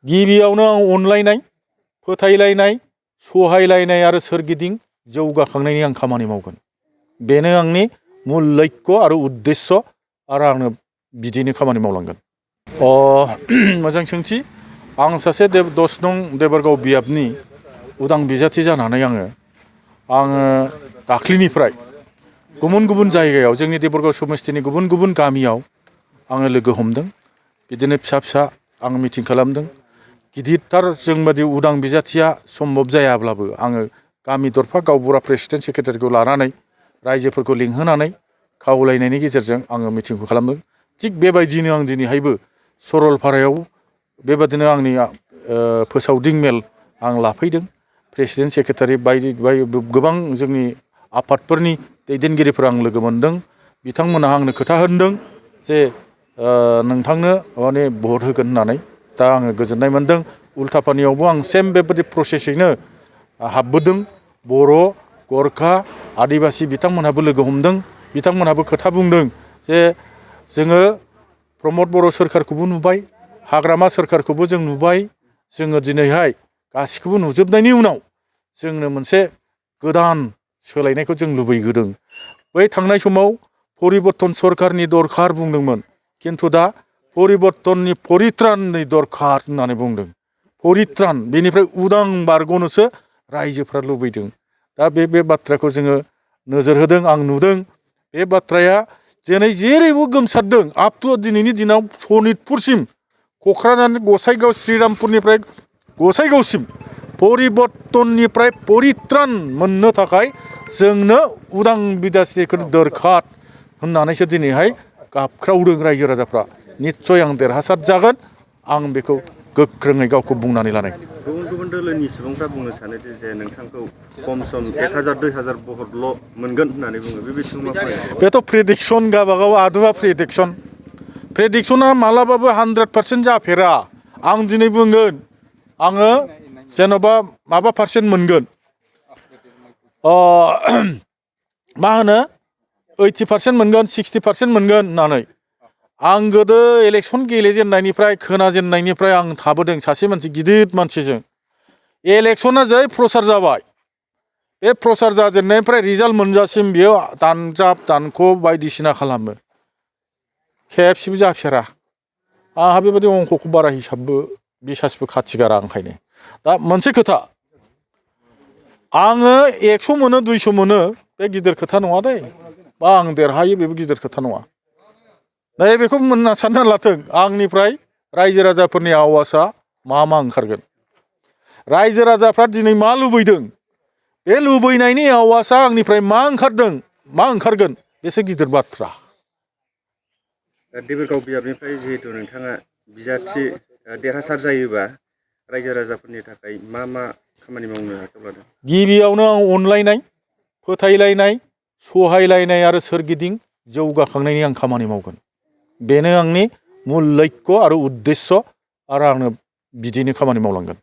गिबियावनो आं अनलायनाय, फोथायलायनाय, सहायलायनाय आरो सोरगिदिं जौगाखांनायनि आं खामानि मावगोन। बेनो आंनि मुल लक्ष्य आरो उद्देश्य आरो आङो बिदिनो खामानि मावलांगोन। मोजां सोंथि। आं सासे 10 नं देबरगाव बियाबनि उदां बिजाथि जानानै आङो दाख्लिनिफ्राय गुबुन गुबुन जायगायाव जोंनि देबरगाव समस्थिनि गुबुन गुबुन गामियाव आङो लोगो हमदों। बिदिनो फिसा फिसा आं मिटिं खालामदों। गिदिरथार जोंबादि उदां बिजाथिया सम्भब जायाब्लाबो आङो गामि दरफा गावबुरा प्रेसिडेन्ट सेक्रेटारिखौ लानानै रायजोफोरखौ लिंहोनानै खावलायनायनि गेजेरजों आङो मिटिंखौ खालामदों। थिग बेबायदिनो आं दिनैहायबो सरलपारायाव बेबादिनो आंनि फोसावदिं मेल आं लाफैदों। प्रेसिडेन्ट सेक्रेटारि बायदि गोबां जोंनि आफादफोरनि दैदेनगिरिफोर आं लोगो मोनदों। बिथांमोनहा आंनो खोथा होदों जे नोंथांनो माने भट होगोन होननानै। दा आङो गोजोननाय मोनदों। उल्थापानियावबो आं सेम बेबायदि प्रसेसैनो हाबबोदों। बर', गरखा, आदिबासि बिथांमोनहाबो लोगो हमदों। बिथांमोनहाबो खोथा बुंदों जे जोङो प्रमद बर' सोरखारखौबो नुबाय, हाग्रामा सोरखारखौबो जों नुबाय। जोङो दिनैहाय गासिखौबो नुजोबनायनि उनाव जोंनो मोनसे गोदान सोलायनायखौ जों लुबैदों। बै थांनाय समाव परिबर्तन सरखारनि दरखार बुंदोंमोन, खिन्थु दा परिबर्तननि परित्राननि दरखार होननानै बुंदों। परित्रान बेनिफ्राय उदां बारग'नोसो रायजोफ्रा लुबैदों। दा बे बाथ्राखौ जोङो नोजोर होदों, आं नुदों। बे बाथ्राया दिनै जेरैबो गोमसारदों। आप टु दिनैनि दिनाव सनितपुरसिम, क'क्राझार गसाइगाव श्रीरामपुरनिफ्राय गसाइगावसिम परिबर्तननिफ्राय परित्रान मोननो थाखाय जोंनो उदां बिजाथिखौ दरखार होननानैसो दिनैहाय गाबख्रावदों रायजो राजाफ्रा। निस्सय आं देरहासार जागोन। आं बेखौ गोख्रोङै गावखौ बुंनानै लानाय। गुबुन गुबुन दोलोनि सुबुंफ्रा बुंनो सानोदि जे नोंथांखौ खम सम 1000 2000 भटल' मोनगोन होननानै बुङो। बे बिथिङाव मा फोरमायनो? बेथ' प्रेडिक्सन, गावबागाव आदुवा प्रेडिक्सना मालाबाबो 100% जाफेरा। आं दिनै बुंगोन आङो जेन'बा माबा पारसेन्ट मोनगोन, मा होनो 80% मोनगोन, 60% मोनगोन होननानै। आं गोदो इलेक्सन गेलेजेननायनिफ्राय खोनाजेननायनिफ्राय आं थाबोदों सासे मानसि, गिदिर मानसिजों। इलेक्सना जै प्रसार जाबाय, बे प्रसार जाजेननायनिफ्राय रिजाल्ट मोनजासिम बियो दानजाब दानख' बायदिसिना खालामो। खेबसेबो जाफेरा। आंहा बेबायदि अंकखौ बारा हिसाबबो बिसासबो खाथिगारा ओंखायनो। दा मोनसे खोथा, आङो 100 मोनो 200 मोनो बे गिदिर खोथा नङा दे, बा आं देरहायो बेबो गिदिर खोथा नङा। दा बेखौ सानना लाथों आंनिफ्राय रायजो राजाफोरनि आवाजआ मा ओंखारगोन। रायजो राजाफ्रा दिनै मा लुबैदों, बे लुबैनायनि आवाजआ आंनिफ्राय मा ओंखारगोन बेसो गिदिर बाथ्रा। देबरगाव बियाबनिफ्राय जिहेतु नोंथाङा बिजाथि देरहासार जायोबा रायजो राजाफोरनि थाखाय मा खामानि मावनो आखायाव लादों? गिबियावनो आं अनलायनाय, फोथायलायनाय, सहायलायनाय आरो सोरगिदिं जौगाखांनायनि आं खामानि मावगोन। बेनो आंनि मुल लक्ष्य आरो उद्देश्य आरो आङो बिदिनो खामानि मावलांगोन।